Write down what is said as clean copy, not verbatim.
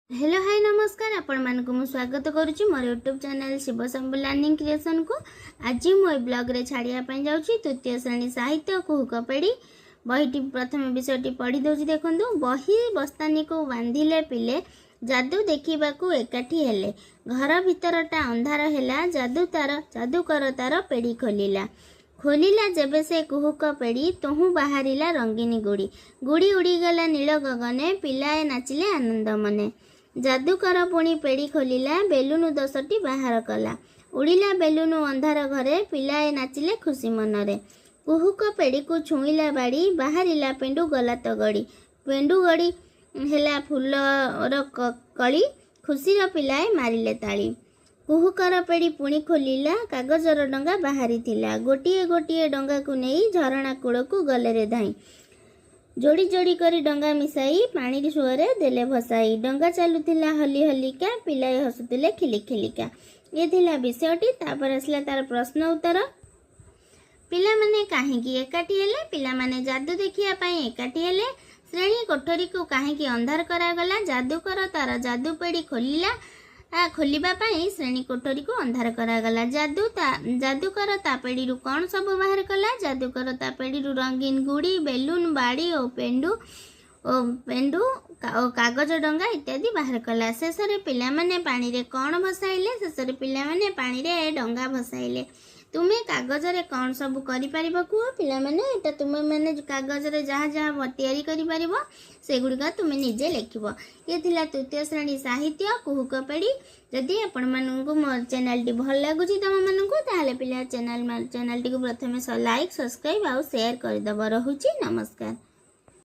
Hello, high, ନମସ୍କାର। ଆପଣମାନଙ୍କୁ ମୁଁ ସ୍ୱାଗତ କରୁଛି ମୋର ୟୁଟ୍ୟୁବ୍ ଚ୍ୟାନେଲ୍ ଶିବଶମ୍ଭୁ ଲର୍ଣ୍ଣିଂ କ୍ରିଏସନ୍କୁ। ଆଜି ମୁଁ ଏ ବ୍ଲଗ୍ରେ ଛାଡ଼ିବା ପାଇଁ ଯାଉଛି ତୃତୀୟ ଶ୍ରେଣୀ ସାହିତ୍ୟ କୁହୁକ ପେଡ଼ି ବହିଟି। ପ୍ରଥମେ ବିଷୟଟି ପଢ଼ି ଦେଉଛି, ଦେଖନ୍ତୁ। ବହି ବସ୍ତାନିକୁ ବାନ୍ଧିଲେ ପିଲେ, ଯାଦୁ ଦେଖିବାକୁ ଏକାଠି ହେଲେ। ଘର ଭିତରଟା ଅନ୍ଧାର ହେଲା, ଯାଦୁ ତାର ଯାଦୁକର ତାର ପେଡ଼ି ଖୋଲିଲା। ଖୋଲିଲା ଯେବେ ସେ କୁହୁକ ପେଡ଼ି, ତହୁଁ ବାହାରିଲା ରଙ୍ଗିନୀ ଗୁଡ଼ି। ଗୁଡ଼ି ଉଡ଼ିଗଲା ନୀଳ ଗଗନେ, ପିଲାଏ ନାଚିଲେ ଆନନ୍ଦ ମନେ। ଯାଦୁକର ପୁଣି ପେଡ଼ି ଖୋଲିଲା, ବେଲୁନ 10ଟି ବାହାର କଲା। ଉଡ଼ିଲା ବେଲୁନ ଅନ୍ଧାର ଘରେ, ପିଲାଏ ନାଚିଲେ ଖୁସି ମନରେ। କୁହୁକ ପେଡ଼ିକୁ ଛୁଇଁଲା ବାଡ଼ି, ବାହାରିଲା ପେଣ୍ଡୁ ଗଲା ତ ଗଡ଼ି। ପେଣ୍ଡୁ ଗଡ଼ି ହେଲା ଫୁଲର କଳି, ଖୁସିର ପିଲାଏ ମାରିଲେ ତାଳି। କୁହୁକର ପେଡ଼ି ପୁଣି ଖୋଲିଲା, କାଗଜର ଡଙ୍ଗା ବାହାରିଥିଲା। ଗୋଟିଏ ଗୋଟିଏ ଡଙ୍ଗାକୁ ନେଇ ଝରଣା କୂଳକୁ ଗଲେରେ ଧାଇଁ। ଯୋଡ଼ି ଯୋଡ଼ି କରି ଡଙ୍ଗା ମିଶାଇ ପାଣି ସୁଅରେ ଦେଲେ ଭସାଇ। ଡଙ୍ଗା ଚାଲୁଥିଲା ହଲି ହଲିକା, ପିଲାଏ ହସୁଥିଲେ ଖିଲି ଖିଲିକା। ଇଏ ଥିଲା ବିଷୟଟି। ତାପରେ ଆସିଲା ତାର ପ୍ରଶ୍ନ ଉତ୍ତର। ପିଲାମାନେ କାହିଁକି ଏକାଠି ହେଲେ? ପିଲାମାନେ ଯାଦୁ ଦେଖିବା ପାଇଁ ଏକାଠି ହେଲେ। ଶ୍ରେଣୀ କୋଠରୀକୁ କାହିଁକି ଅନ୍ଧାର କରାଗଲା? ଯାଦୁକର ତାର ଯାଦୁ ପେଡ଼ି ଖୋଲିଲା ଖୋଲିବା ପାଇଁ ଶ୍ରେଣୀ କୋଠରୀକୁ ଅନ୍ଧାର କରାଗଲା। ଯାଦୁକର ତା ପେଡ଼ିରୁ କ'ଣ ସବୁ ବାହାର କଲା? ଯାଦୁକର ତା ପେଡ଼ିରୁ ରଙ୍ଗୀନ ଗୁଡ଼ି, ବେଲୁନ, ବାଡ଼ି ଓ ପେଣ୍ଡୁ ଓ କାଗଜ ଡଙ୍ଗା ଇତ୍ୟାଦି ବାହାର କଲା। ଶେଷରେ ପିଲାମାନେ ପାଣିରେ କ'ଣ ଭସାଇଲେ? ଶେଷରେ ପିଲାମାନେ ପାଣିରେ ଡଙ୍ଗା ଭସାଇଲେ। ତୁମେ କାଗଜରେ କ'ଣ ସବୁ କରିପାରିବ କୁହ? ପିଲାମାନେ, ଏଇଟା ତୁମେମାନେ କାଗଜରେ ଯାହା ଯାହା ତିଆରି କରିପାରିବ, ସେଗୁଡ଼ିକ ତୁମେ ନିଜେ ଲେଖିବ। ଇଏ ଥିଲା ତୃତୀୟ ଶ୍ରେଣୀ ସାହିତ୍ୟ କୁହୁକ ପେଡ଼ି। ଯଦି ଆପଣମାନଙ୍କୁ ମୋ ଚ୍ୟାନେଲଟି ଭଲ ଲାଗୁଛି ତୁମମାନଙ୍କୁ, ତାହେଲେ ପିଲା ଚ୍ୟାନେଲଟିକୁ ପ୍ରଥମେ ଲାଇକ୍, ସବସ୍କ୍ରାଇବ୍ ଆଉ ସେୟାର କରିଦେବ। ରହୁଛି, ନମସ୍କାର।